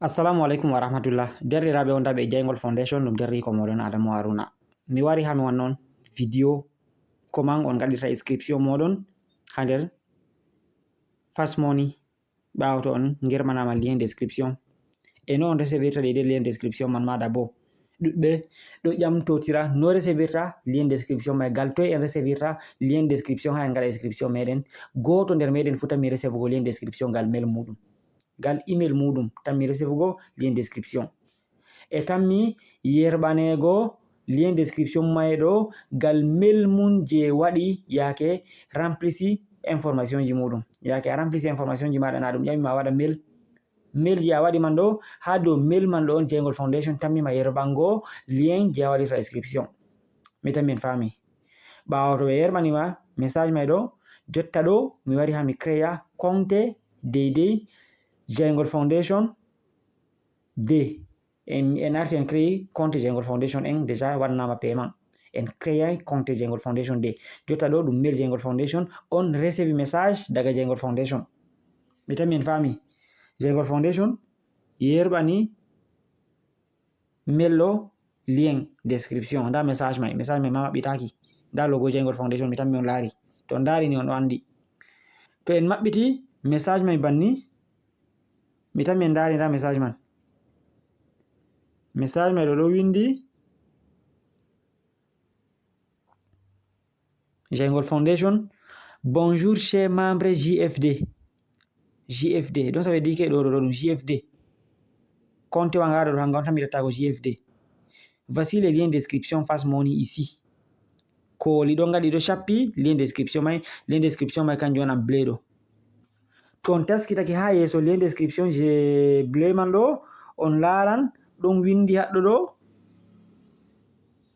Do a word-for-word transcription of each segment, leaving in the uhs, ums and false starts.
Assalamu alaikum wa rahmatullah. Derɗiraaɓe wondaaɓe e Jayngol Foundation, ɗum derriiko mooɗon Adamu Haruna. Mi wari haa mi wanna on video comment on ngaɗirta inscription mooɗon haa nder Fast Money. Ɓaawo to on ngirmanaama lien description e no on recevir-ta ɗe nder lien description man, maɗa boo ɗuɗɓe ɗo ƴamtotira no recevir-ta lien description may, gal toy en recevir-ta lien description haa en ngaɗa inscription meɗen. Gooto nder meɗen fuu tammi recevugo lien description gal mail muuɗum, gal email muuɗum tammi recevugo lien description. E tammi yerɓaneego lien description may ɗo gal mail mum je waɗi yaake remplisi information ji muuɗum. Yaake a remplisi information ji maɗa, na ɗum ƴami ma a waɗa mail. Mail je a waɗi man ɗo, haa dow mail man ɗo on Jayngol Foundation tammi ma yerɓango lien je a waɗirta inscription. Mi tammi en faami. Ɓaawo to ɓe yerɓani ma message may ɗo, jotta ɗo mi wari haa mi créa compte deydey Jayngol Foundation deux. En, en arti en créé compte Jayngol Foundation en déjà waɗanaama paiement. En créé compte Jayngol Foundation deux. Jotta ɗo ɗum mail Jayngol Foundation, on recevi message daga Jayngol Foundation. Mi tammi en faami. Jayngol Foundation yerɓani mail ɗo lien description. Nda message may, message may ma maɓɓitaaki. Nda logo Jayngol Foundation, mi tammi on laari. To on ndaari ni on ɗo anndi. To en maɓɓiti message may banni, mi tammi en ndaari nda message man. Message may ɗo ɗo windi Jayngol Foundation. Bonjour cher membre J F D. J F D. Donc ça veut dire que ɗo ɗo ɗo ɗum J F D. Compte wa ngaɗo ɗo hanga on tammi ɗattago J F D. Voici les liens description Fast Money ici. Ko woli ɗo ngaɗi ɗo cappi lien description may, lien description may kanjum on an bleu ɗo. To on taskitake haa yeeso lien description je bleu man ɗo, on laaran ɗon windi haɗɗo ɗo.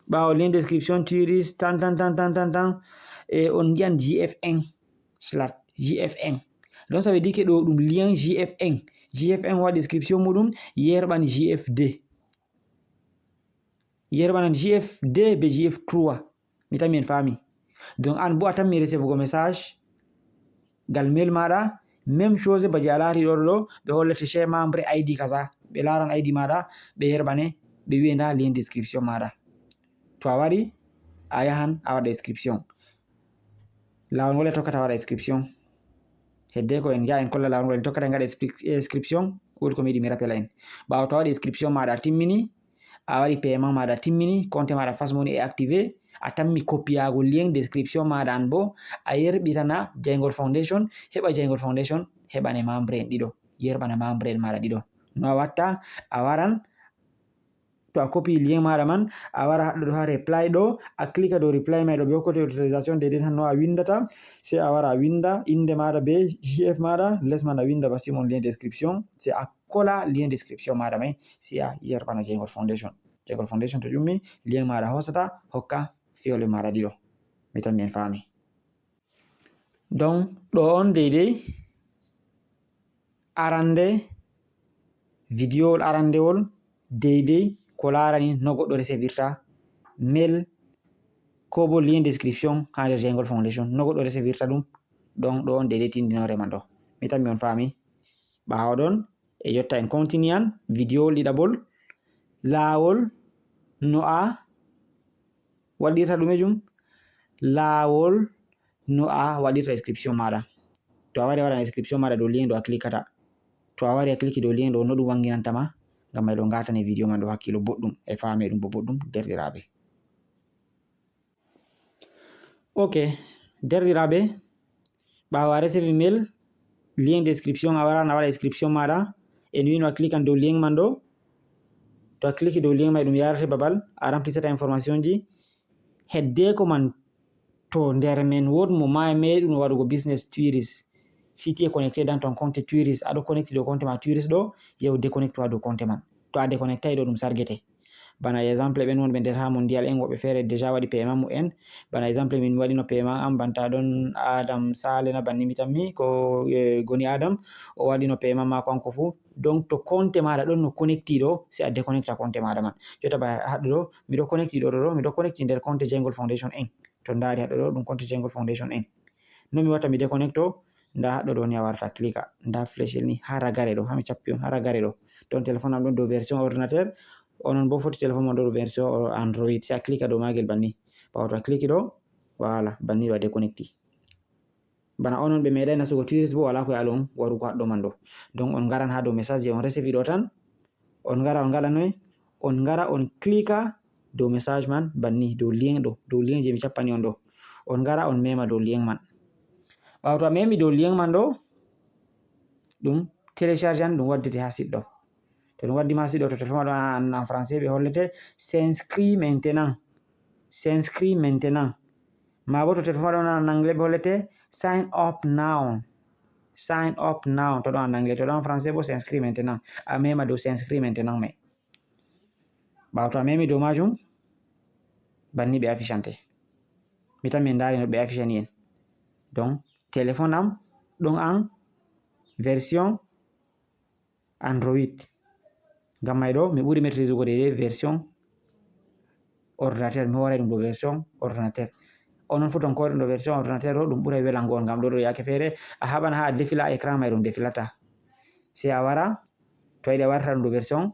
Ɓaawo lien description tiris tan tan tan tan tan tan, e on ngi'an G F N slat G F N. Donc ça veut dire que ɗo ɗum lien G F N. G F N waɗi description muɗum yerɓani G F D. Yerɓanan G F deux be G F trois. Mi tammi en faami. Donc an bo a tammi recevugo message gal mail maɗa, même chose ba je a laari ɗo ɗo, ɓe hollete chez membre I D kaza, ɓe laaran I D maɗa, ɓe yerɓane, ɓe wi'e nda lien description maɗa. To a wari a yahan a waɗa inscription. Laawol ngol e tokkata waɗa inscription. Hedde ko en ngi'a en kolla laawol ngol en tokkata en ngaɗa expli-, inscription, woodi ko mi yiɗi mi rappela en. Ɓaawo to a waɗi inscription maɗa timmini, a waɗi paiement maɗa timmini, compte maɗa Fast Money e activé, a tammi kopiyaago lien description maɗa an bo, a yerɓitana Jayngol Foundation, heɓa Jayngol Foundation heɓane membre en ɗiɗo, yerɓana membre en maɗa ɗiɗo. No a watta, a waran, to a copie lien maɗa man, a wara haɗɗo ɗo ha reply ɗo, a clique dow reply may ɗo, ɓe hokkete autorisation deydey hanno a windata, sey a wara a winda inde maɗa be G F maɗa, les man a winda ba Simon lien description, sey a kola lien description maɗa may, sey a yerɓana Jayngol Foundation. Jayngol Foundation to ƴummi, lien maɗa hosata, hokka fewle maɗa ɗiɗo. Mi tammi en faami. Donc ɗo on deydey arande, vidéowol arandewol deydey ko laarani no goɗɗo recevirta mail ko bo lien description ha nder Jayngol Foundation, no goɗɗo recevirta ɗum. Donc ɗo on deydey tindinore man ɗo. Mi tammi on faami. Ɓaawo ɗon e yotta en continue an vidéowol ɗiɗaɓol, laawol no a waɗirta ɗumejum, laawol no a waɗirta inscription maɗa. To a wari a waɗan inscription maɗa dow lien ɗo a cliquata. To a wari a clique dow lien ɗo, no ɗum wanginanta ma, ngam may ɗo ngatane vidéo man ɗo hakkilo boɗɗum e faame ɗum bo boɗɗum, derɗiraaɓe. Ok, derɗiraaɓe, ɓaawo a recevi mail, lien description, a wara a waɗa inscription maɗa, en wino a cliquan dow lien man ɗo. To a clique dow lien may ɗum yarate babal a remplisata information ji. Hedde ko man, to nder men wod mo ma meɗuno waɗugo business Twiris, si tu es connecté dans ton compte Twiris, aɗo connecté dow compte ma Twiris ɗo, yew déconnecte toi dow compte man. To a déconnectay ɗo ɗum sargete. Bana exemple ɓen wonɓe nder ha mondial en, woɓɓe feere déjà waɗi paiement mu'en. Bana exemple min waɗino paiement am, banta ɗon Adam Sale na banni mi tammi ko, eh, Goni Adam, o waɗino paiement mako hanko fu. Donc to compte maɗa ɗon no connecti ɗo, sey a déconnecta compte maɗa man. Jotta ba haɗɗo ɗo, miɗo connecti ɗo, ɗo, ɗo, miɗo connecti nder compte Jayngol Foundation en. To ndaari haɗɗo ɗo, ɗum compte Jayngol Foundation en. No mi watta mi déconnecto, nda haɗɗo ɗo ni a warata clique, nda flèche ni ha ragare ɗo, ha mi cappi on, ha ragare ɗo. Ton téléphone am ɗon dow version ordinateur, onon bo foti téléphone mon ɗo dow version android. Si a clique a dow magel banni, ɓawo to a clique ɗo, voilà, banni ɗo a déconnecti. Bana onon ɓe meeɗai nasugo turis bo, wala ko yalon warugo haɗɗo man ɗo. Donc on ngaran ha dow message je on recevi ɗo tan, on ngara on ngaɗa noy? On ngara on clique dow message man banni, dow lien ɗo, dow lien je mi cappani on ɗo. On ngara on mema dow lien man. Ɓawo to a memi dow lien man ɗo, ɗum télécharge an, ɗum waddete ha site ɗo. To ɗum waddi ma site ɗo, to téléphone ma ɗo en français ɓe hollete s'inscrit maintenant. S'inscrit maintenant. Ma bo to téléphone ma ɗo en anglais ɓe hollete sign up now. Sign up now to ɗo en anglais, to ɗo en français bo s'inscrit maintenant. A mema dow s'inscrit maintenant mai. Ɓawo to a memi dow majum, banni ɓe affichante. Mi tan min ndari no ɓe affichani en. Donc téléphone am ɗon en version android. Ngam mai ɗo mi ɓuri maîtrise ugo dede version ordinateur, mi horai ɗum dow version ordinateur. Onon fu ton koɗon dow version ordinateur ɗo, ɗum ɓurai welango on, ngam ɗo ɗo yake feere a haɓan ha a defila écran mai ɗum defilata. Sei a wara, to a yiɗi a warta ɗum dow version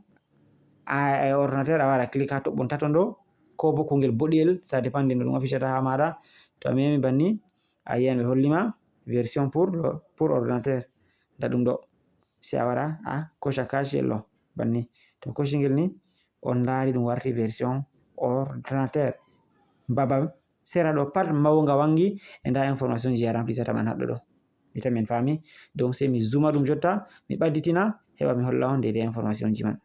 a, a ordinateur, a wara clique ha toɓɓon taton ɗo, ko bo kungel boɗeyel, ça dépend no ɗum affichata ha maɗa. To a memi banni, a yiyan ɓe holli ma version pour, pour ordinateur. Nda ɗum ɗo. Sei a wara a cocha cache ɗo banni. To cochi ngel ni, on ndari ɗum warti version ordinateur. Babal sera ɗo pat mawga wangi, e nda information ji a remplissata man haɗɗo ɗo. Mi tan min faami. Donc sei mi zuma ɗum jotta, mi ɓadditina, heɓa mi holla on dede information ji man.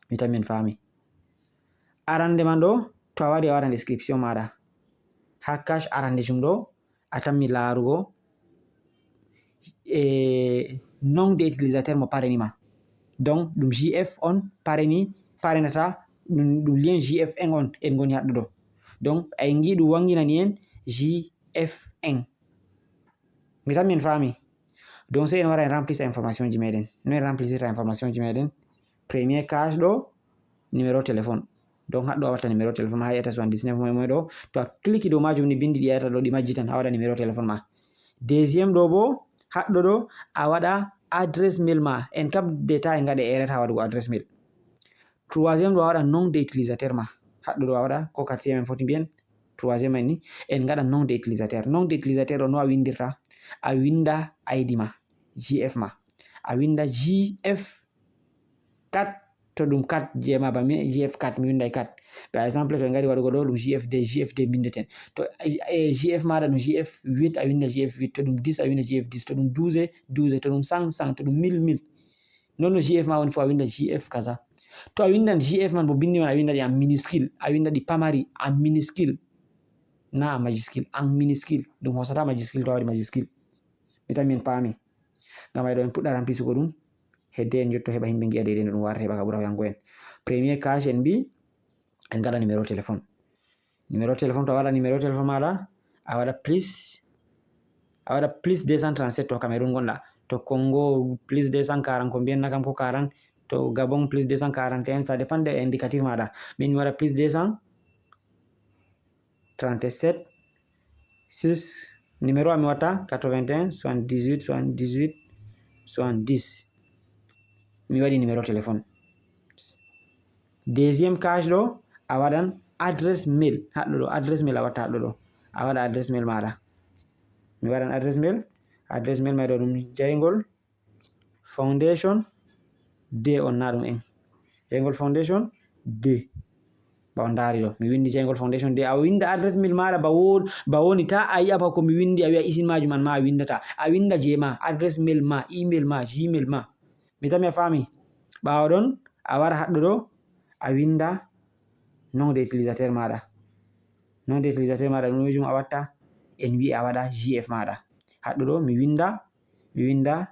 Mi tan min faami. Arande man ɗo, to a wari a waɗan description maɗa. Ha cache arande jum ɗo, a tammi larugo e nom de utilisateur mo pareni ma. Donc ɗum J F on pareni, parenata ɗum, ɗum lien J F un on en ngoni haɗɗo ɗo. Donc a ngi ɗum wanginani en J F un. Mi tan min faami. Donc sei en wara en remplisa information ji meɗen. No en remplisirta information ji meɗen? Premier cache ɗo, numéro téléphone. Donc haɗɗo a watta numéro téléphone ma, ha yi'ata soixante-dix-neuf moy moy ɗo. To a clique dow majum ni, bindi ɗi yi'ata ɗo ɗi majjitan, a waɗa numéro téléphone ma. Deuxième ɗo bo, haɗɗo ɗo a waɗa adresse mail ma. En kam deta en ngaɗa erreur ha waɗugo adresse mail. Troisième ɗo a waɗa nom de utilisateur ma. Haɗɗo ɗo a waɗa ko quartier men foti mbiyen. Troisième en ni, en ngaɗa nom de utilisateur. Nom de utilisateur ɗo no a windirta? A winda I D ma, J F ma. A winda J F quatre, to ɗum quatre je ma ba mi J F quatre, mi winday quatre. Par exemple to en ngari waɗugo ɗo ɗum J F deux, J F deux mbindeten. To e, e, J F maɗa ɗum J F huit, a winda J F huit, to ɗum dix a winda J F dix, to ɗum douze, douze, to ɗum cent, cent, to ɗum mille, mille. Non no J F ma woni fu a winda J F kaza. To a windan J F man bo, bindi man a winda ɗi en minuscule, a winda ɗi pamari en minuscule. Na en majuscule, en minuscule. Ɗum hosata majuscule to a waɗi majuscule. Mi tan min paami. Ngam ay ɗo en puɗɗa rampisugo ɗum. Hedde en jotto heɓa himɓe ngi'a deydey no ɗum warata heɓa ka ɓura hoyango en. Premier cache en mbi en ngaɗa numéro téléphone. Numéro téléphone, to a waɗa numéro téléphone maɗa, a waɗa plus, a waɗa plus deux cent trente-sept to Cameroun gonɗa. To Congo plus deux cent quarante, ko mbiyanna kam ko quarante, to Gabon plus deux cent quarante et un, ça dépend de indicatif maɗa. Min mi waɗa plus deux cent trente-sept six, numéro am mi watta quatre-vingt-un soixante-dix-huit soixante-dix-huit soixante-dix. Mi waɗi numéro téléphone. Deuxième cache ɗo, a waɗan adresse mail haɗɗo ɗo, adresse mail a watta haɗɗo ɗo, a waɗa adresse mail maɗa. Mi waɗan adresse mail, adresse mail maɗa ɗum jayngol foundation de on na ɗum en. Jayngol foundation de. Ba on ndaari ɗo, mi windi jayngol foundation de. A winda adresse mail maɗa ba wo-, ba woni, ta a yi'a ba ko mi windi, a wi'a isin majum an ma a windata. A winda je ma, adresse mail ma, email ma, Gmail ma. Mi tami a faami. Ɓaawo ɗon, a wara haɗɗo ɗo, a winda nom de utilisateur maɗa. Nom de utilisateur maɗa ɗum ɗo jum a watta, en wi'i a waɗa J F maɗa. Haɗɗo ɗo, mi winda, mi winda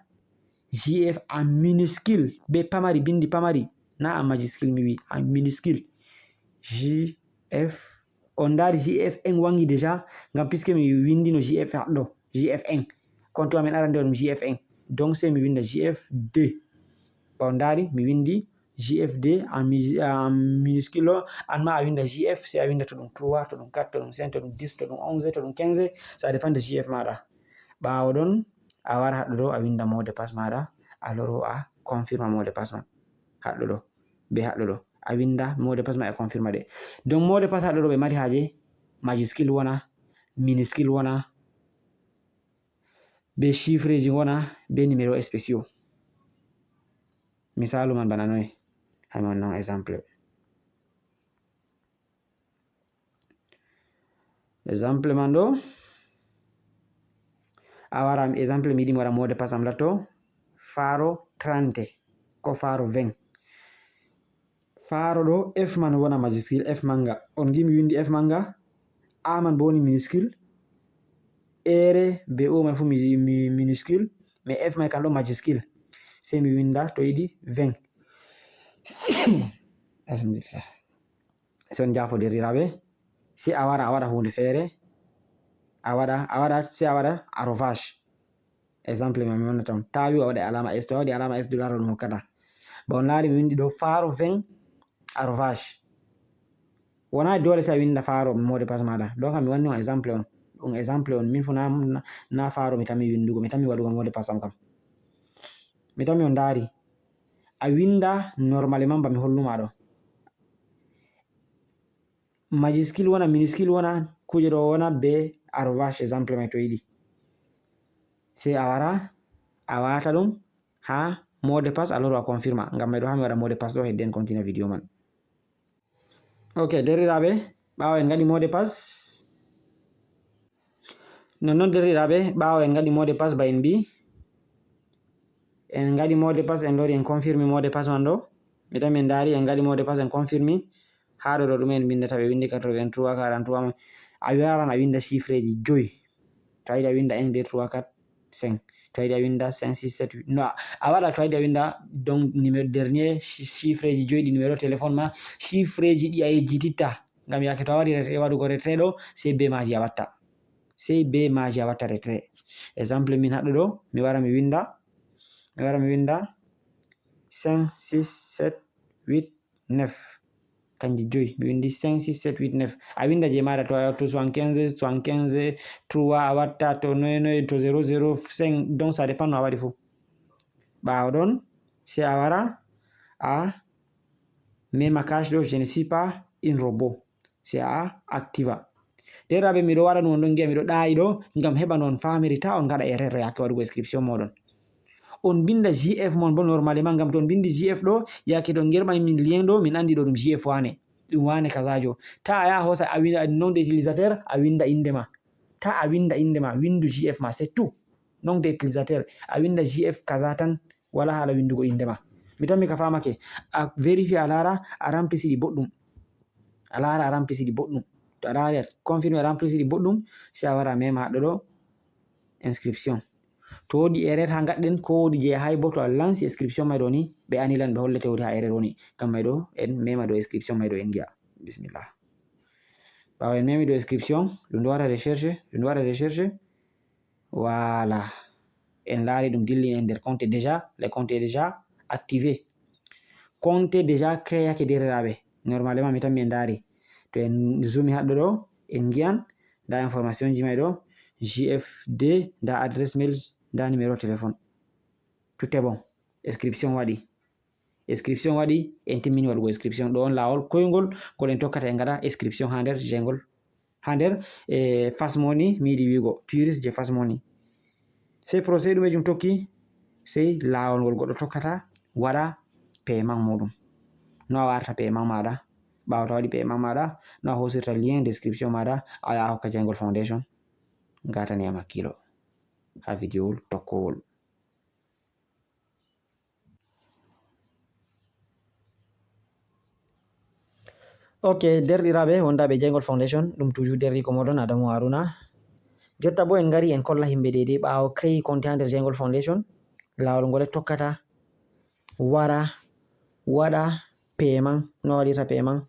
J F en minuscule, be pamari, bindi pamari, na en majuscule mi wi'i, en minuscule. J F, on ndaari J F un wangi déjà, ngam puisque mi windino J F haɗɗo, J F un. Compte amin arande ɗum J F un. Donc, sey mi winda J F deux. Ba on ndaari, mi windi J F deux en mi-, en minuscule o, an ma a winda J F, sey a winda to ɗum trois, to ɗum quatre, to ɗum cinq, to ɗum dix, to ɗum onze, to ɗum quinze, ça dépend de J F maɗa. Ɓaawo ɗon, a wara haɗɗo ɗo, a winda mot de passe maɗa, alors a confirma mot de passe ma. Haɗɗo ɗo, be haɗɗo ɗo. A winda mot de passe ma e confirma ɗe. Donc mot de passe haɗɗo ɗo ɓe mari haaje majuscule wona, minuscule wona, be chiffreji wona, be numéro spéciaux. Misalu man bana noy? Hami on non exemple. Exemple man ɗo, a wara exemple, mi yiɗi mi waɗa mot de passe am latto faro trente ko faro vingt. Faro ɗo, F man wona majuscule, F manga. On gi mi windi F manga, A man bo woni minuscule, ere be O man fu mi, mi, minuscule, mais F man kan ɗo majuscule. Sei mi winda to yiɗi vingt. Alhamdulillah. Sei on jafo derɗiraɓe, sei a wara a waɗa hunde feere, a waɗa, a waɗa, sei a waɗa arrobas. Exemple ma mi wonna tan, ta wi a waɗa alama S, to a waɗi alama S ɗo lara ɗum hokkata. Ba on laari mi windi ɗo faro vingt arrobas. Wona dole sei a winda faro mot de passe maɗa. Donc mi wanni on exemple on. Ɗum exemple on. Min fu na, na, na faro mi tammi windugo. Mi tammi waɗugo mot de passe am kam. Mi tammi on ndaari. A winda normalement ba mi holluma ɗo. Majuscule wona, minuscule wona, kuje ɗo wona be arrobas exemple mai to yiɗi. Sei a wara, a wata ɗum ha mot de passe, alors a confirma. Ngam mai ɗo hami waɗa mot de passe ɗo, hedden continue video man. Ok, derɗiraɓe, ɓawo en ngaɗi mot de passe. Nonnon derɗiraɓe, ɓawo en ngaɗi mot de passe ba en mbi. En ngaɗi mot de passe, en lori en confirmi mot de passe man ɗo. Mi tan min ndaari en ngaɗi mot de passe, en confirmi. Ha ɗo, ɗo ɗume en mbindata? Ɓe windi quatre-vingt-trois, quarante-trois. A waran a winda chiffreji joyi. To a yiɗi a winda un, deux, trois, quatre, cinq. To a yiɗi a winda cinq, six, sept, huit. No, a, a waɗa to a yiɗi a winda donc numéro dernier chi-, chiffreji joyi ɗi numéro téléphone ma, chiffreji ɗi a yejjititta. Ngam yake to a waɗi ret-, waɗugo retrait ɗo, sei be maji a watta. Sei be maji a watta retrait. Exemple min haɗɗo ɗo, mi wara mi winda, mi wara mi winda cinq, six, sept, huit, neuf. Kanji joyi, mi windi cinq, six, sept, huit, neuf. A winda je maɗa to a, to soixante-quinze, soixante-quinze, trois a watta, to noye noye, to zéro zéro cinq, donc ça dépend no a waɗi fu. Ɓawo ɗon, sei a wara, a mema cache ɗo, je ne suis pas un robot. Sei a activa. Derɗiraɓe, miɗo waɗa ɗum on ɗon giya, miɗo ɗaayi ɗo, ngam heɓa no on famiri, ta on ngaɗa erreur yake waɗugo inscription moɗon. On binda G F mon bo normalement, ngam to on bindi G F ɗo, yake to on gerɓani min lien ɗo, min andi ɗo ɗum G F wane, ɗum wane kazajo. Ta a yaha hosa a winda nom d'utilisateur, a winda inde ma. Ta a winda inde ma, windu G F ma, c'est tout. Nom d'utilisateur, a winda G F kaza tan, wala hala windugo inde ma. Mi tammi ka famake, a vérifier a lara a remplisi ɗi boɗɗum. A lara a remplisi ɗi boɗɗum. To a lari a confirme a remplisi ɗi boɗɗum, sei a wara a mema haɗɗo ɗo inscription. To wodi erreur ha gaɗɗen, ko wodi je yahay bo, to a lansi inscription mai ɗo ni, ɓe anilan, ɓe hollete wodi ha erreur woni. Kam mai ɗo en mema ɗo inscription mai ɗo en giya. Bismillah. Ɓawo en memi ɗo inscription, ɗum ɗo waɗa recherche, ɗum ɗo waɗa recherche. Voilà. En laari ɗum dilli en nder compte déjà, le compte est déjà activé. Compte déjà créé yake derɗiraɓe. Normalement mi tammi en ndaari. To en zoomi haɗɗo ɗo, en giyan nda information ji mai ɗo, G F D, nda adresse mail, nda numéro téléphone. Tout est bon. Inscription waɗi. Inscription waɗi, en timmini waɗugo inscription. Ɗo on laawol koyngol ko ɗen tokkata en ngaɗa inscription ha nder jeyngol, ha nder, e, Fast Money, mi yiɗi wi'ugo touriste je Fast Money. Sei procédure ɗumejum tokki, sei laawol ngol goɗɗo tokkata waɗa paiement muɗum. No a warta paiement maɗa, ɓawo to a waɗi paiement maɗa, no a hosirta lien description maɗa, a yaha hokka jeyngol foundation, ngatani am hakkilo ha video wol tokkowol. Ok, derɗiraɓe wondaɓe Jeyngol Foundation, ɗum toujours derɗiko moɗon Adamu Haruna. Jotta bo en ngari en kolla himɓe deydey ɓawo créé compte ha nder Jeyngol Foundation, lawol ngol e tokkata wara waɗa paiement, no waɗirta paiement.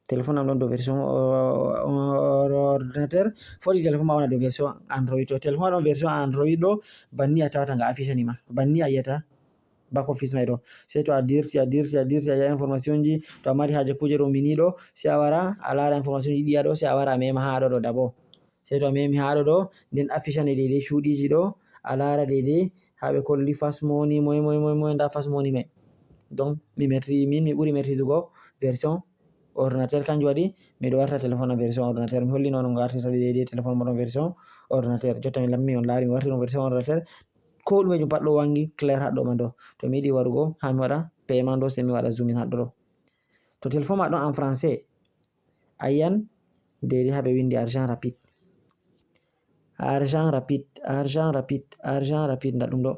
Téléphone am ɗon dow version, o-, o-, ordinateur, foti téléphone ma wona dow version Android. To téléphone ma ɗon version Android ɗo, banni a tawata nga affichani ma. Banni a yiyata back office mai ɗo. Sei to a dirti, a dirti, a dirti, a yi'a information ji, to a mari haje kuje ɗo mini ɗo, sei a wara, a lara information ji ɗiya ɗo, sei a wara a mema ha ɗo ɗo d'abord. Sei to a memi ha ɗo ɗo, nden affichane deydey cuuɗiji ɗo, a laara deydey haa ɓe kolli Fast Money moy moy moy moy, ndaa Fast Money may. Donc mi maîtri- min mi ɓuri maîtrise'go version ordinateur, kanjum waɗi miɗo warta téléphone am version ordinateur. Mi holli no on ngartirta deydey téléphone moɗon version ordinateur. Jotta mi lammi on laari mi warti ɗum version ordinateur. Ko ɗumejum pat ɗo wangi clair haɗɗo man ɗo. To mi yiɗi waɗugo haa mi waɗa paiement ɗo, sey mi waɗa zoom in haɗɗo ɗo. To téléphone ma ɗon en français, a yiyan deydey haa ɓe windi argent rapide. Argent rapide, argent rapide, argent rapide, ndaa ɗum ɗo.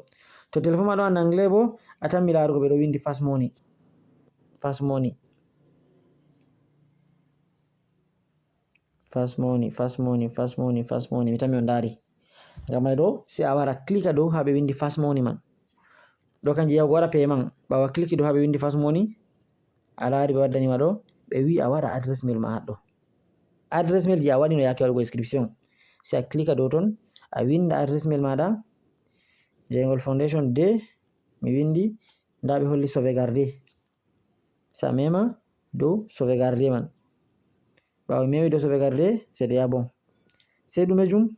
To téléphone ma ɗon en anglais bo, a tammi laarugo ɓe ɗo windi Fast Money. Fast Money. Fast Money, Fast Money, Fast Money, Fast Money. Mi tammi on ndaari. Ngam may ɗo, sey a wara klika dow haa ɓe windi Fast Money man. Ɗo kanjum yahugo waɗa paiement. Ɓaawo a kliki dow haa ɓe windi Fast Money, a laari ɓe waddani ma ɗo, ɓe wi'i a waɗa adresse mail ma haɗɗo. Adresse mail je a waɗino yaake waɗugo inscription. Sey a klika dow ton, a winda adresse mail maaɗa. Jeyngol Foundation de, mi windi, ndaa ɓe holli sauvegarder. Sey a mema dow sauvegarder man. Ɓaawo mi memi dow sauvegarder, c'est déjà bon. Sey ɗumejum,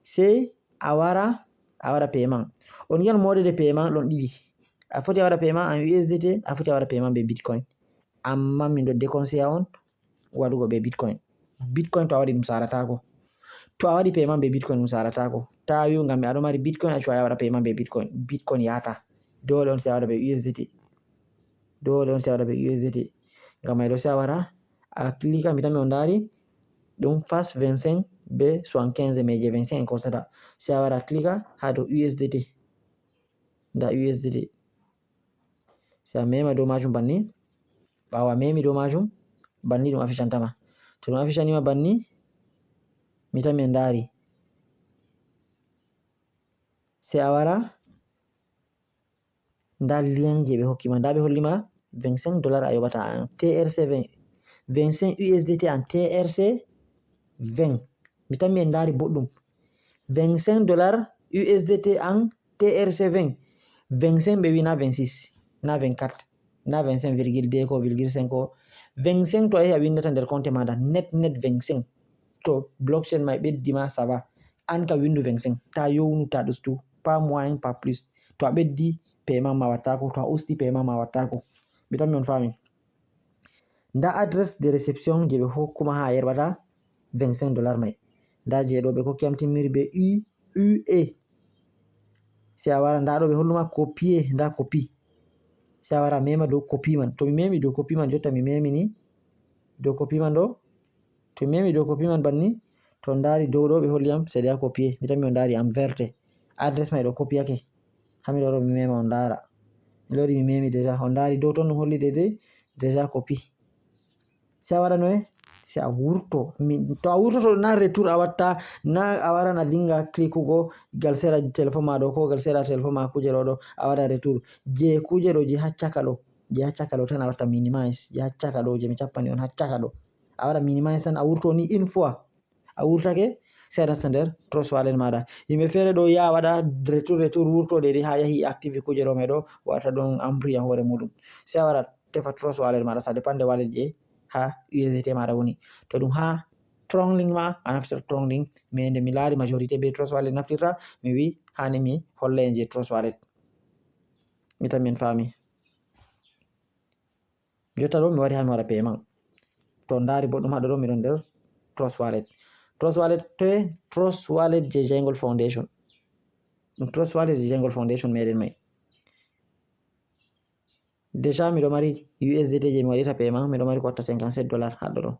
sey a wara, a waɗa paiement. On yiyan mode de paiement ɗon ɗiɗi. A foti a waɗa paiement en U S D T, a foti a waɗa paiement be Bitcoin. Ammaa min ɗo déconseilla on waɗugo be Bitcoin. Bitcoin to a waɗi ɗum saarataako. To a waɗi paiement be Bitcoin ɗum saarataako. Taa wi'u ngam mi aɗo mari Bitcoin, accu a waɗa paiement be Bitcoin. Bitcoin yahata. Doole on sey a waɗa be U S D T. Doole on sey a waɗa be U S D T. Ngam may ɗo sey a wara, a klika, mi tammi on ndaari, ɗum Fast vingt-cinq be soixante-quinze, mais je vingt-cinq en kosata. Sey a wara a klika haa dow U S D T. Ndaa U S D T. Sey a mema dow maajum banni. Ɓaawo a memi dow maajum, banni ɗum afficanta ma. To ɗum afficani ma banni, mi tammi en ndaari. Sey a wara, ndaa lien je ɓe hokki ma. Ndaa ɓe holli ma vingt-cinq dollars a yoɓata en T R C vingt, vingt-cinq U S D T en T R C vingt. Mi tammi en ndaari boɗɗum. Vingt-cinq dollars U S D T en T R C vingt. Vingt-cinq ɓe wi na vingt-six, na vingt-quatre, na vingt-cinq virgule deux ko virgule cinq ko. Vingt-cinq to a yahi a windata nder compte maaɗa net net vingt-cinq. To blockchain may ɓeddi ma, ça va. An kam windu vingt-cinq. Taa yownu, taa ɗustu. Pas moins, pas plus. To a ɓeddi, paiement ma wattaako. To a usti, paiement ma wattaako. Mi tammi on faami. Ndaa adresse de réception je ɓe hokkuma haa a yerɓata vingt-cinq dollars may. Ndaa je ɗo ɓe kokki am timmiri be U, U A. Sey a wara, ndaa ɗo ɓe holluma copier, ndaa copie. Sey a wara a mema dow copie man. To mi memi dow copie man, jotta mi memi ni dow copie man ɗo. To mi memi dow copie man banni, to on ndaari dow ɗo ɓe holli am c'est déjà copié. Mi tammi on ndaari am verte. Adresse may ɗo copiake. Haa mi ɗo ɗo mi mema on ndaara. Mi lori mi memi déjà. On ndaari dow ton ɗum holli deydey déjà copie. Sey a waɗa noye? Sey a wurto. Mi, to a wurtoto na retour a watta, na a waran a dinga klikugo gal sera téléphone ma ɗo ko gal sera téléphone ma kuuje ɗo ɗo a waɗa retour. Je kuuje ɗo je haa caka ɗo. Je haa caka ɗo tan a watta minimize. Je haa caka ɗo je mi cappani on haa caka ɗo. A waɗa minimize tan a wurto ni une fois. A wurtake sey a nasta nder Trust Wallet maaɗa. Yimɓe feere ɗo yaha waɗa retour, retour wurto deydey haa yahi active kuuje ɗo may ɗo warta ɗon embrouille hoore muɗum. Sey a wara tefa Trust Wallet maaɗa, ça dépend nde wallet je haa U S D T maaɗa woni. To ɗum haa Tron Link ma, a naftira Tron Link. Mais nde mi laari majorité be Trust Wallet naftirta, mi wi haani mi holla en je Trust Wallet. Mi tammi en faami. Jotta ɗo mi wari haa mi waɗa paiement. To on ndaari boɗɗum haɗo ɗo, miɗon nder Trust Wallet. Trust Wallet toye? Trust Wallet je Jeyngol Foundation. Ɗum Trust Wallet je Jeyngol Foundation meɗen may. Déjà miɗo mari U S D T je mi waɗirta paiement, miɗo mari ko watta cinquante-sept dollars haɗo ɗo.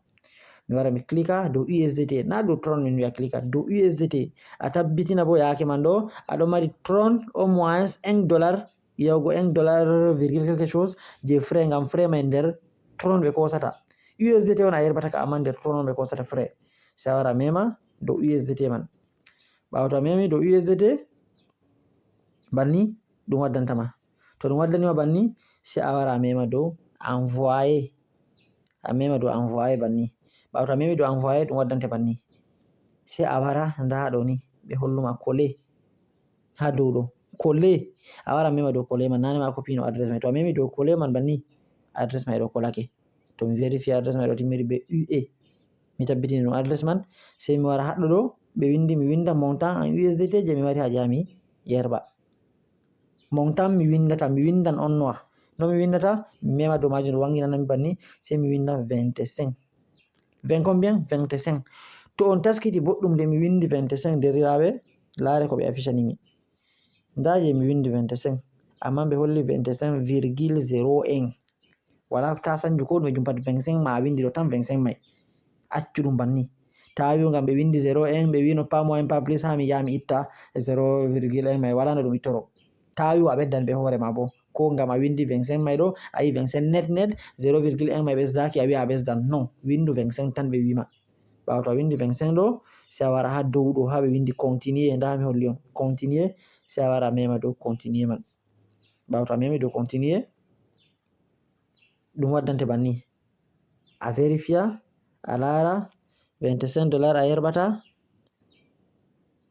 Mi wara mi klika dow U S D T, na dow Tron min wi'a klika, dow U S D T. A tabbitina bo yaake man ɗo, aɗo mari Tron au moins un dollar, yahugo un dollar virgule quelque chose je frais, ngam frais may nder Tron ɓe kosata. U S D T on a yerbata ka, amma nder Tron on ɓe kosata frais. Sey a wara a mema dow U S D T man. Ɓaawo to a memi dow U S D T, banni ɗum waddanta ma. To ɗum waddani ma banni, sey a wara a mema dow envoyer. A mema dow envoyer banni. Ɓaawo to a memi dow envoyer, ɗum waddante banni. Sey a wara ndaa ɗo ni, ɓe holluma coller. Haa dow ɗo. Coller. A wara a mema dow coller man. Nane ma a copie no adresse may. To a memi dow coller man banni, adresse may ɗo collake. To mi vérifier adresse may ɗo timmiri be U A. Mi tabbitini ɗum adresse man. Sey mi wara haɗɗo ɗo, ɓe windi mi winda montant en U S D T je mi mari haaje haa mi yerɓa. Montant mi windata, mi windan on noir. No mi windata, mi mema dow majum, ɗo wanginana mi banni, sey mi winda vingt-cinq. Vingt combien? Vingt-cinq. To on taskiti boɗɗum de mi windi vingt-cinq, derɗiraaɓe, laare ko ɓe afficani mi. Ndaa je mi windi vingt-cinq, ammaa ɓe holli vingt-cinq virgule zéro un. Walaa ta sanju ko ɗume, jum pat vingt-cinq ma a windi ɗo tan, vingt-cinq may. Accu ɗum banni. Tawi ngam ɓe windi zéro un, ɓe wino pas moins pas plus, haa mi yaha mi itta zéro virgule un may, walaa no ɗum ittoro. Tawi a ɓeddan ɓe hoore ma bo. Ko ngam a windi vingt-cinq may ɗo, a yi vingt-cinq net net, zéro virgule un may ɓesdaaki, a wi'a a ɓesdan. Non, windu vingt-cinq tan ɓe wima. Ɓaawo to a windi vingt-cinq ɗo, sey a wara haa dow ɗo, haa ɓe windi continuer, ndaa mi holli on. Continuer, sey a wara a mema dow continuer man. Ɓaawo to a memi dow continuer, ɗum waddante banni. A vérifier, a laara, vingt-cinq dollars a yerɓata.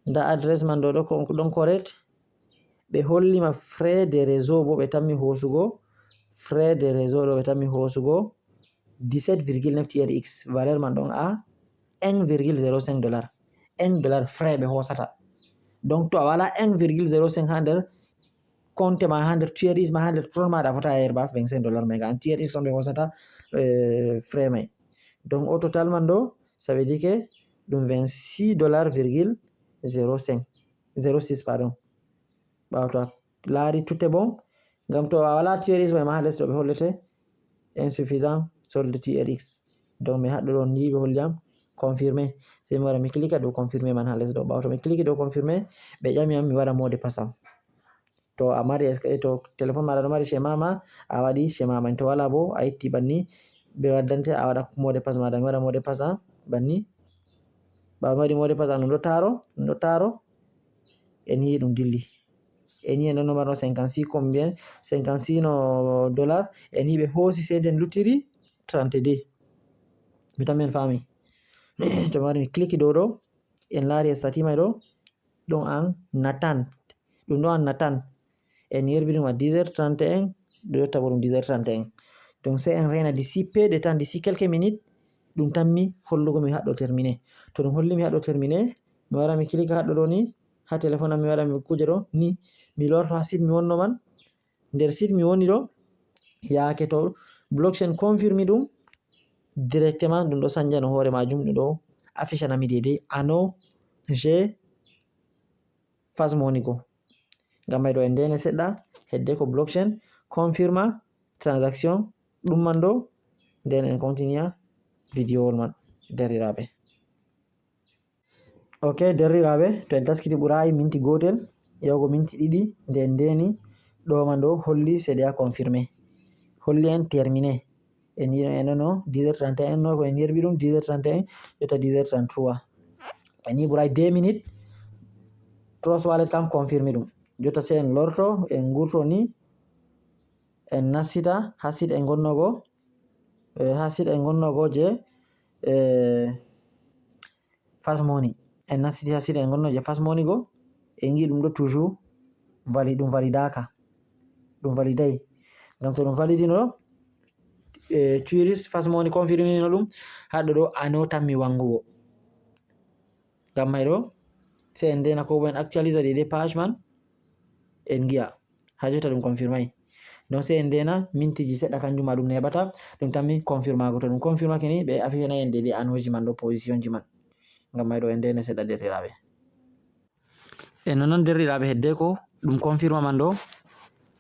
Ndaa adresse man ɗo, ɗo ko, ɗon correct. Ɓe holli ma frais de réseau bo, ɓe tammi hoosugo. Frais de réseau ɗo ɓe tammi hoosugo dix-sept virgule neuf T R X. Valeur man ɗon a un virgule zéro cinq dollars. Un dollar frais ɓe hoosata. Donc to a wala un virgule zéro cinq haa nder compte ma, haa nder T R X ma, haa nder Tron ma, a fotaay a yerɓa vingt-cinq dollars may, ngam T R X on ɓe hoosata, euh, frais may. Donc au total man ɗo, ça veut dire que ɗum vingt-six dollars virgule zéro cinq, zéro six, pardon. Ɓaawo to a laari tout est bon, ngam to a wala T R X may ma haa les ɗo ɓe hollete insuffisant solde T R X. Donc mi haɗɗo ɗon ni ɓe holli am confirmé. Sey mi wara mi cliquer dow confirmé man haa les ɗo. Ɓaawo to mi cliquer dow confirmé, ɓe ƴami am mi waɗa mot de passe am. To a mari es-, to téléphone maɗa ɗo mari schéma ma, a waɗi schéma man. To wala bo, a itti banni, ɓe waddante, a waɗa mot de passe maɗa. Mi waɗa mot de passe am banni. Ɓaawo mi waɗi mot de passe am, ɗum ɗo taaro, ɗum ɗo taaro. En yi ɗum dilli. En yi en ɗon no marno cinquante-six combien, cinquante-six no dollar. En yi ɓe hoosi seede, en luttiri trente-deux. Mi tammi en faami. To mari mi cliquer dow ɗo, en laari e statut may ɗo, ɗon en attente. Ɗum ɗo en attente. En yerɓi ɗum à dix heures trente et un, ɗo yotta bo ɗum dix heures trente et un. Donc sey en reena d'ici peu de temps, d'ici quelques minutes, ɗum tammi hollugo mi haɗɗo terminé. To ɗum holli mi haɗɗo terminé, mi wara mi cliquer haɗɗo ɗo ni, haa téléphone am mi waɗa mi kuuje ɗo ni, mi lorto haa site mi wonno man. Nder site mi woni ɗo, yaake to blockchain confirmi ɗum, directement ɗum ɗo sanjano hoore majum, ɗum ɗo afficana mi deydey anneau j'ai Fast Money go. Ngam may ɗo en ndene seɗɗa, hedde ko blockchain confirma transaction ɗum man ɗo, nden en continue video wol man, derɗiraaɓe. Ok, derɗiraaɓe, to en taskiti ɓuraayi minti gootel yahugo minti ɗiɗi, nde en ndeni ɗo man ɗo holli C D A confirmé. Holli en terminé. En yi, en ɗo no dix heures trente et un, no ko en yerɓi ɗum dix heures trente et un, jotta dix heures trente-trois. En yi ɓuraayi deux minutes, Trust Wallet kam confirmé ɗum. Jotta sey en lorto, en ngurto ni, en nassita haa site en ngonno go, eh, haa site en ngonno go je, eh, Fast Money. En nassiti haa site en ngonno je Fast Money go, en ngi ɗum ɗo toujours vali-, ɗum validaka. Ɗum validay. Ngam to ɗum validino, eh, Tourist Fast Money confirmino ɗum, haɗɗo ɗo anneau tammi wangugo. Ngam may ɗo, sey en ndena ko bo en actualisa ɗi, ɗe page man, en ngi'a. Haa jotta ɗum confirmay. Donc sey en ndena mintiji seɗɗa, kanjum ma ɗum neɓata, ɗum tammi confirmago. To ɗum confirmake ni, ɓe afficanay en ɗe, ɗe anneauji man ɗo, positionji man. Ngam may ɗo en ndene seɗɗa, derɗiraaɓe. E non non, derɗiraaɓe, hedde ko ɗum confirma man ɗo,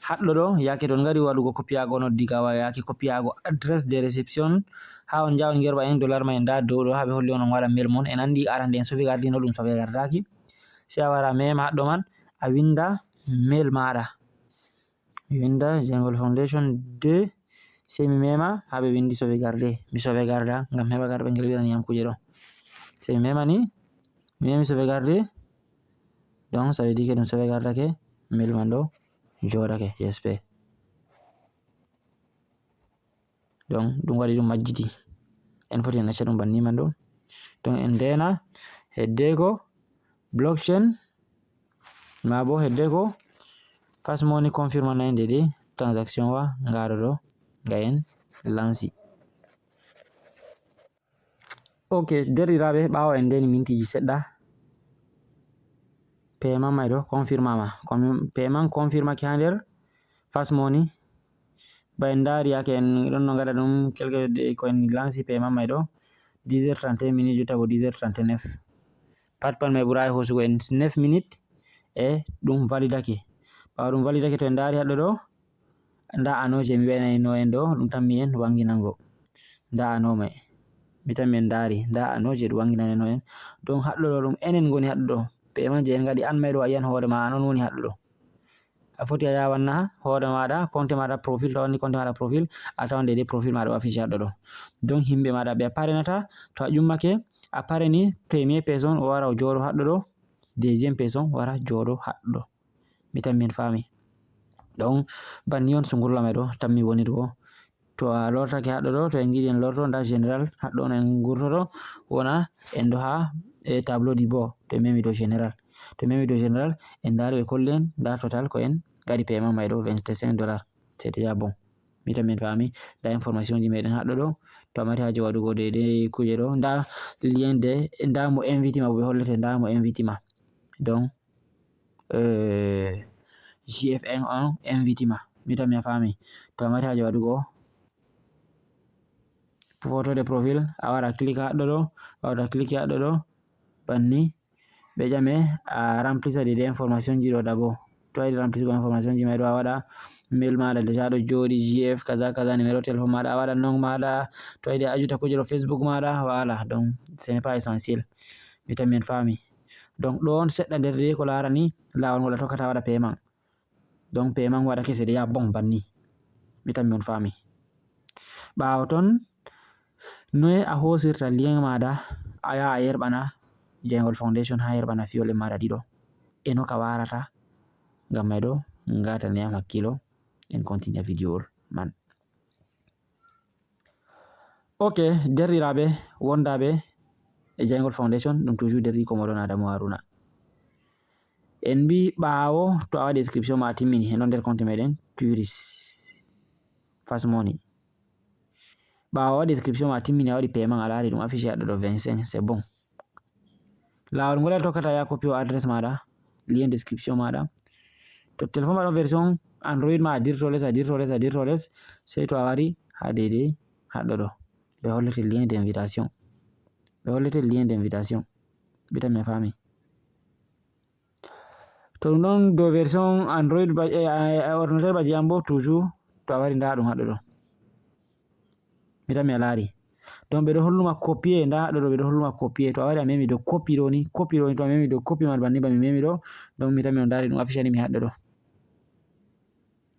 haɗɗo ɗo, yaake to on ngari waɗugo copiago on diga wa, yaake copiago adresse de réception, haa on njaha on yerɓa un dollar ma e nda dow ɗo, haa ɓe holli on on waɗa mail mon. En anndi arande en sauvegarde no ɗum sauvegardaaki. Sey a wara mema haɗɗo man, a winda mail maaɗa. Mi winda Jungle Foundation deux, sey mi mema haa ɓe windi sauvegarde. Mi sauvegarda, ngam heɓa kar ɓe ngel wiɗani yam kuuje ɗo. Sey mi mema ni, mi memi sauvegarde, donc ça veut dire que ɗum sauvegardake, mail man ɗo jooɗake, j'espère. Donc ɗum waɗi ɗum majjiti. En foti en acca ɗum banni man ɗo. Donc en ndena hedde ko blockchain, ma bo hedde ko Fast Money confirmanay nde ɗi transaction wa ngaɗo ɗo, nga en lansi. Ok, derɗiraaɓe, ɓaawo en ndeni mintiji seɗɗa, Paiement may ɗo confirmama. Paiement confirmaki ha nder Fast Money. Ba en ndaari yaake en ɗon no ngaɗa ɗum, quelque ko en lanci paiement may ɗo dix heures trente et un minutes, jotta bo dix heures trente et neuf. Pat pat may ɓuraay hoosugo en neuf minutes e ɗum validake. Ɓaawo ɗum validake, to en ndaari haɗɗo ɗo, nda ano je mi waɗanayno en ɗo, ɗum tammi en wanginango. Nda ano may. Mi tammi en ndaari, nda ano je ɗum wanginanayno en. Donc haɗɗo ɗo ɗum enen ngoni haɗɗo ɗo. Paiement je en ngaɗi an may ɗo a yi'an hoore ma an on woni haɗɗo ɗo. A foti a yaha wanna hoore maɗa, compte maɗa profil, to a wanni compte maɗa profil, a tawan deydey profil maɗa o affiché haɗɗo ɗo. Donc himɓe maɗa ɓe a parenata, to a ƴummake, a pareni premier personne o wara o jooɗo haɗɗo ɗo, deuxième personne wara jooɗo haɗɗo. Mi tammi en faami. Donc banni on sungulla may ɗo tammi wonirgo. To a lortake haɗɗo ɗo, to en giɗi en lorto, nda général haɗɗo on en gurtoto, wona en ɗo ha e tableau du bord, to en memi dow général. To en memi dow général, en ndaari ɓe kolli en, nda total ko en ngaɗi paiement may ɗo vingt-cinq dollars. C'est déjà bon. Mi tammi en faami, nda information ji meɗen haɗɗo ɗo. To a mari haaje waɗugo deydey kuje ɗo, nda lien de, nda mo invite ma bo ɓe hollete, nda mo invite ma. Donc, euh, J F N on invite ma. Mi tammi a faami. To a mari haaje waɗugo photo de profil, a wara clique haɗɗo ɗo, a wara clique haɗɗo ɗo, banni. Ɓe ƴame a remplisa deydey information ji ɗo d'abord. To a yiɗi remplise information ji may ɗo, a waɗa mail maɗa déjà ɗo jooɗi, J F, kaza, kaza, numéro téléphone maɗa, a waɗa nom maɗa. To a yiɗi a ajuta kuje ɗo Facebook maɗa, voilà. Donc ce n'est pas essentiel. Mi tammi en faami. Donc ɗo on seɗɗa nder de ko larani laawol ngol a tokkata waɗa paiement. Donc paiement waɗa kese déjà bon banni. Mi tammi on faami. Ɓaawo ton, noye a hoosirta lien maɗa, a yaha a yerɓana Jeyngol Foundation ha yerɓana fiyol en maɗa ɗiɗo. E no ka warata, ngam may ɗo ngatane am hakkilo, en continue video man. Ok, derɗiraaɓe, wondaaɓe e Jeyngol Foundation, ɗum toujours derɗi ko moɗon Adamu Haruna. En mbi ɓaawo to a waɗi inscription ma a timmini, en ɗon nder compte meɗen, Turis Fast Money. Ɓaawo a waɗi inscription ma a timmini, a waɗi paiement, a laari ɗum affiché haɗɗo ɗo vingt-cinq, c'est bon. Laawol ngol a tokkata ya copie o adresse maɗa, lien description maɗa. To téléphone ma ɗon version Android ma a dirto les, a dirto les, a dirto les, sey to a wari ha deydey haɗɗo ɗo. Ɓe hollete lien d'invitation. Ɓe hollete lien d'invitation. Mi tammi a faami. To ɗum ɗon dow version Android ba, e, e, ordinateur ba jeyam bo toujours to a wari nda ɗum haɗɗo ɗo. Mi tammi a laari. Donc ɓe ɗo holluma copier, nda ɗo ɗo ɓe ɗo holluma copier. To a wari a memi dow copie ɗo ni, copie ɗo ni, to a memi dow copie man banni ba mi memi ɗo, donc mi tammi on ndaari ɗum affichani mi haɗɗo ɗo.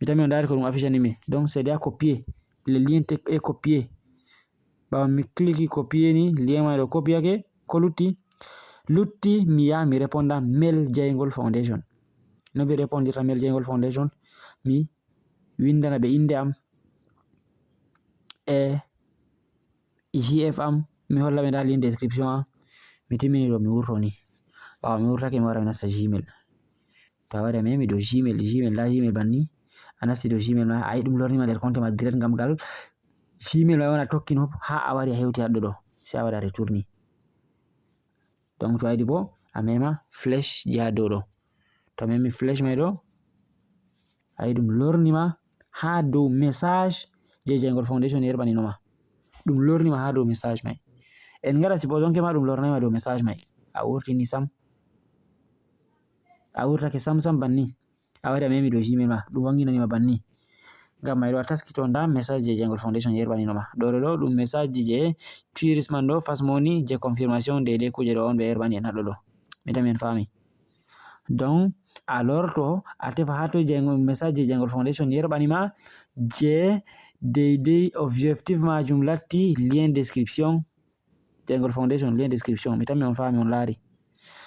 Mi tammi on ndaari ko ɗum affichani mi. Donc c'est déjà copié. Le lien est copié. Ɓaawo mi clique copier ni, lien man ɗo copier ke, ko lutti? Lutti mi yaha mi réponda mail Jeyngol Foundation. No mi répondirta mail Jeyngol Foundation? Mi windana ɓe innde am e J F am, mi holla ɓe nda lien description am. Mi timmini ɗo mi wurto ni. Ɓaawo mi wurtake mi wara mi nasta Gmail. To a wari a memi dow Gmail, Gmail, nda Gmail banni. A nasti dow Gmail ma, a yi ɗum lornima nder compte ma direct ngam gal Gmail ma on a tokkino ha a wari a hewti haɗɗo ɗo. Sey a waɗa retourni. Donc to a yiɗi bo a mema flèche je ha dow ɗo. To a memi flèche may ɗo, a yi ɗum lornima ha dow message je Jeyngol Foundation yerɓaninoma. Ɗum lornima ha dow message may. En ngara supposons ke ma ɗum lornayma dow message may. A wurtini sam. A wurtake sam sam banni. A wari a memi dow Gmail ma, ɗum wanginanima banni. Ngam may ɗo a taskito nda message je Jeyngol Foundation yerɓaninoma. Ɗo ɗo ɗo ɗum message je Turis man ɗo, Fast Money, je confirmation deydey kuje ɗo on ɓe yerɓani en haɗɗo ɗo. Mi tammi en faami. Donc alors to a tefa ha toy Jeyngol, message je Jeyngol Foundation yerɓanima je deydey objectif majum latti lien description. Jeyngol Foundation, lien description. Mi tammi on faami on laari.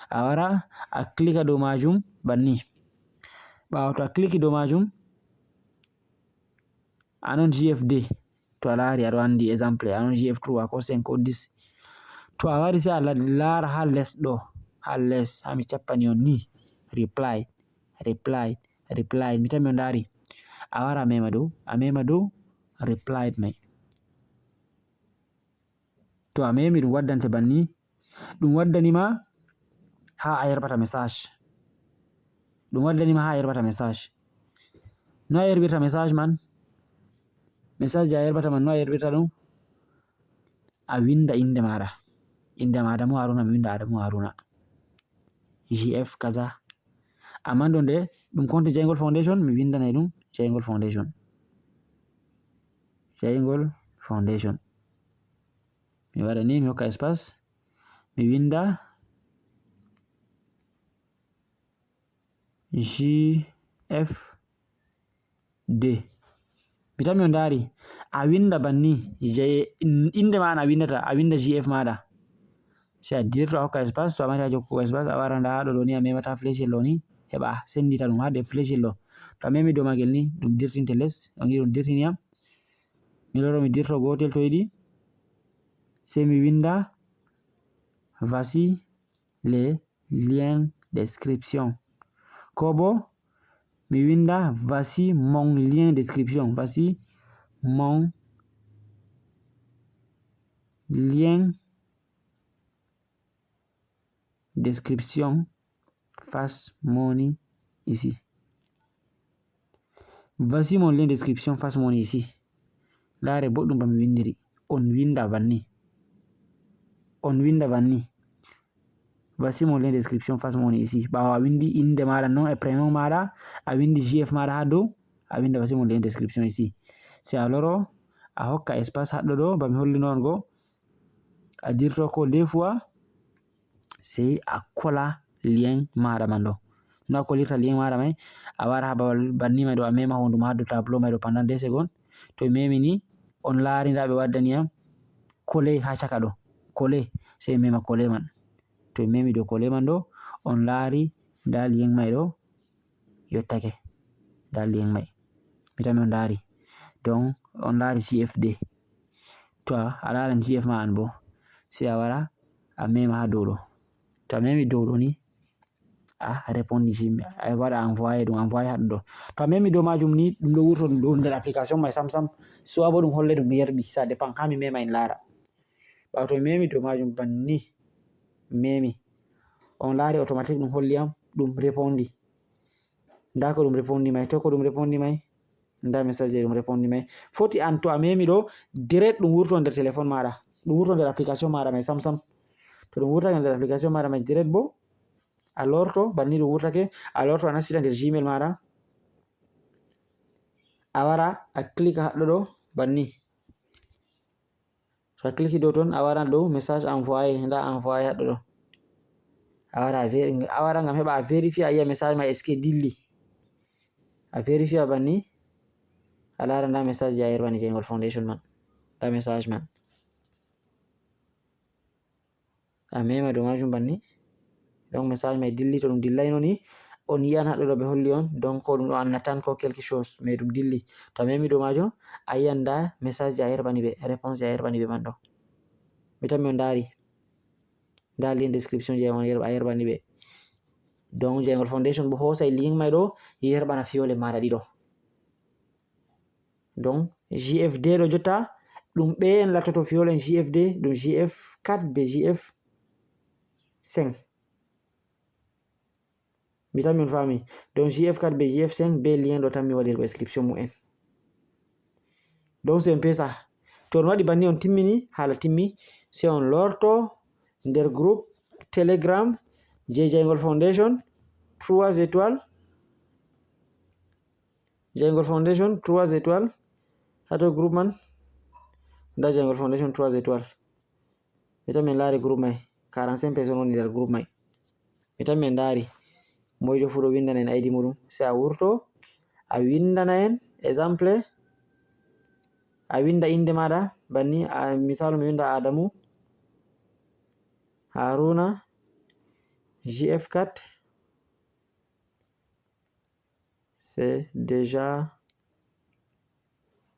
A wara a clique dow majum banni. Ɓaawo to a clique dow majum, anon J F deux. To a laari aɗo andi exemple, anon J F trois ko cinq ko dix. To a wari sey a la-, laara ha les ɗo, ha les, ha mi cappani on ni. Reply, reply, reply. Mi tammi on ndaari. A wara a mema dow, a mema dow replied may. To a memi ɗum waddante banni, ɗum waddanima ha a yerɓata message. Ɗum waddani ma haa a yerbata message. No a yerbirta message man? Message je a yerbata man, no a yerbirta ɗum? A winda inde maɗa. Inde ma Adamu Haruna, mi winda Adamu Haruna. J F kaza. Amma ɗo nde ɗum compte Jayngol Foundation, mi windanay ɗum Jayngol Foundation. Jayngol Foundation. Mi waɗa ni, mi hokka espace, mi winda J F D. Mi tammi on ndaari, a winda banni, je-, in-, inde ma an a windata, a winda J F maɗa. Sey a dirto a hokka espace, to a mari haaje hokkugo espace, a wara nda ɗo, ɗo ni a memata flechel ɗo ni, heɓa a sendita ɗum haa nder flechel ɗo. To a memi dow magel ni, ɗum dirtinte les, on yi ɗum dirtini yam. Mi loro mi dirto gotel to yiɗi. Sey mi winda, voici les liens description. Ko bo mi winda, voici mon lien description. Voici mon lien description, Fast Money ici. Voici mon lien description, Fast Money ici. Laare boɗɗum ba mi windiri. On winda banni. On winda banni. Voici mon lien description, Fast Money ici. Ɓaawo a windi inde maɗa non e prénom maɗa, a windi J F maɗa haa dow, a winda voici mon lien description ici. Sey a loro, a hokka espace haɗɗo ɗo, ba mi hollino on go. A dirto ko deux fois, sey a kola lien maɗa man ɗo. No a kolirta lien maɗa may, a wara haa babal banni may ɗo, a mema hondu ma haa dow tableau may ɗo pendant deux secondes. To mi memi ni, on laari nda ɓe waddani yam coller haa caka ɗo. Coller, sey mi mema coller man. To mi memi dow coller man ɗo, on laari nda lien may ɗo yottake. Nda lien may. Mi tammi on ndaari. Donc, on ndaari J F D. To a, a laaran J F ma an bo, sey a wara, a mema haa dow ɗo. To a memi dow ɗo ni, a répondre Gmail, a waɗa envoyer ɗum, envoyer haɗɗo ɗo. To a memi dow majum ni, ɗum ɗo wurto ɗum ɗo nder application may sam sam. Soit bo ɗum holle ɗum yerɓi, ça dépend. Haa mi mema en laara. Ɓaawo to mi memi dow majum banni, memi. On laari automatique ɗum holli yam, ɗum répondre. Nda ko ɗum répondre may, to ko ɗum répondre may. Nda message je ɗum répondre may. Foti an to a memi ɗo, direct ɗum wurto nder téléphone maɗa. Ɗum wurto nder application maɗa may sam sam. To ɗum wurtake nder application maɗa may direct bo, a lorto, banni ɗum wurtake, a lorto a nastita nder Gmail maɗa. A wara, a click haɗɗo ɗo, banni. To a clique dow ton, a wara dow message envoyé, nda envoyé haɗɗo ɗo. A wara a veri-, a wara ngam heɓa a vérifier a yi'a message ma est-ce que dilli. A vérifier banni, a lara nda message je a yerbani Jayngol Foundation man. Nda message man. A mema dow majum banni. Donc message may dilli, to ɗum dillayno ni, on yi'an haɗɗo ɗo ɓe holli on, donc ko ɗum ɗo annatan ko quelque chose, mais ɗum dilli. To a memi dow majum, a yi'an nda message je a yerbani ɓe, réponse je a yerbani ɓe man ɗo. Mi tammi on ndaari. Nda lien description je on yerba-, a yerbani ɓe. Donc Jayngol Foundation bo hoosay lien may ɗo, yerbana fiyole maɗa ɗiɗo. Donc J F D ɗo jotta, ɗum ɓe en lattoto fiyolen J F D, ɗum J F quatre be J F cinq. Mi tammi on faami. Donc J F quatre be J F cinq be lien ɗo tammi waɗirgo inscription mumen. Donc si on pesa, to on waɗi banni on timmini, haala timmi, sey on lorto nder groupe Telegram je Jayngol Foundation trois étoiles. Jayngol Foundation trois étoiles. Haa to groupe man. Nda Jayngol Foundation trois étoiles. Mi tammi en laari groupe may. Quarante-cinq personnes woni nder groupe may. Mi tammi en ndaari. Moyjo fuu ɗo windana en I D muɗum. Sey a wurto, a windana en, exemple, a winda innde maaɗa, banni, a, misaalu mi winda Adamu Haruna J F quatre. C'est déjà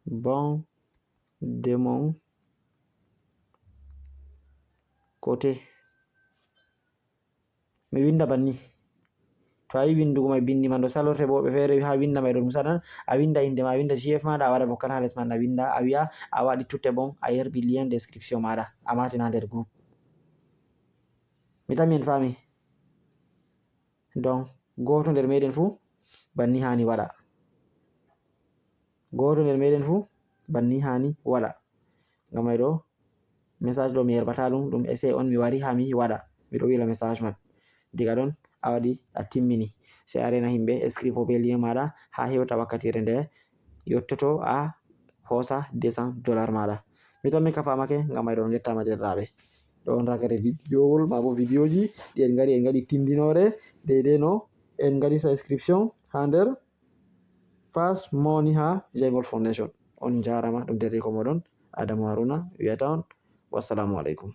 bon de mon côté. Mi winda banni. To a yi windugo may, bindi man ɗo salorte, bo woɓɓe feere wi haa winda may ɗo ɗum saɗan. A winda innde ma, a winda J F maaɗa, a waɗa vocal haa les man, a winda, a wi'a a waɗi tout est bon, a yerɓi lien description maaɗa, a matina nder groupe. Mi tammi en faami. Donc, Gooto nder meɗen fuu banni haani waɗa. Gooto nder meɗen fuu banni haani waɗa. Ngam may ɗo message ɗo mi yerɓata ɗum, ɗum essai on mi wari haa mi waɗa. Miɗo wila message man. Diga ɗon a waɗi, a timmini. Sey a rena himɓe, escrivo be lien maɗa haa hewta wakkatire nde yottoto a hoosa deux cents dollar maɗa. Mi tammi ka famake, ngam may ɗon ngettama derɗaɓe. Ɗo on ragare videowol maa bo videoji ɗi en ngaɗi, en ngaɗi tindinore deydey no en ngaɗi subscription haa nder Fast Money haa Jaygol Foundation. On njaarama, ɗum derɗi ko moɗon Adamu Haruna wiyata on. Wassalamu aleykum.